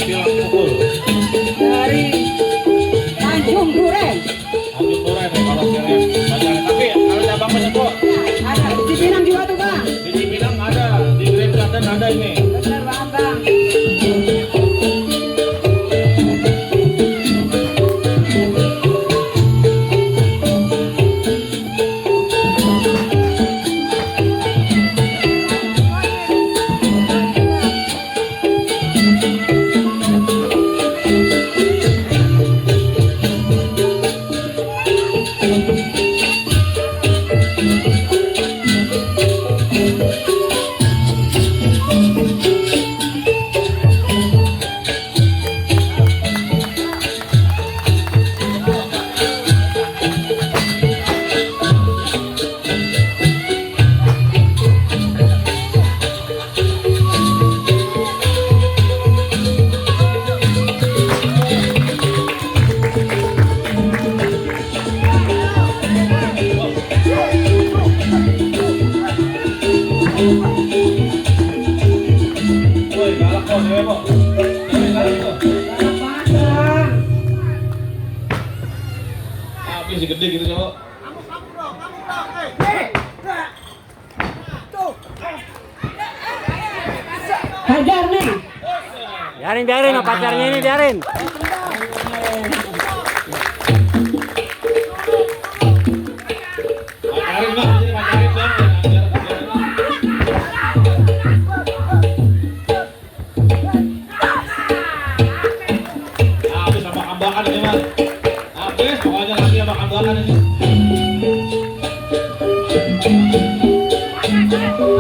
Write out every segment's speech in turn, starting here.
Silang pukul dari Tanjung Duren. Tanjung Duren ya kalau kalian bacaan. Tapi kalau cabang Menyeko Ada di Pinang juga tuh bang. di Cipinang ada, di Grand Garden ada ini. Bener banget bang. Woi, galak kok, cewek kok. Cewek galak kok. Galak banget bang. Habis gede gitu cowok. Hajar nih. Biarin sama pacarnya ini biarin. Pacarin bang, sini pacarin bang. Habis sama ambakan ini mas. Habis pokoknya lagi sama ambakan ini.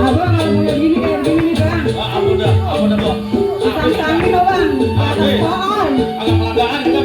Abang kalau kayak gini nih bang. Ampun dah bang. Tangkangin loh bang. Habis. Pohon. Agak pelagaan kita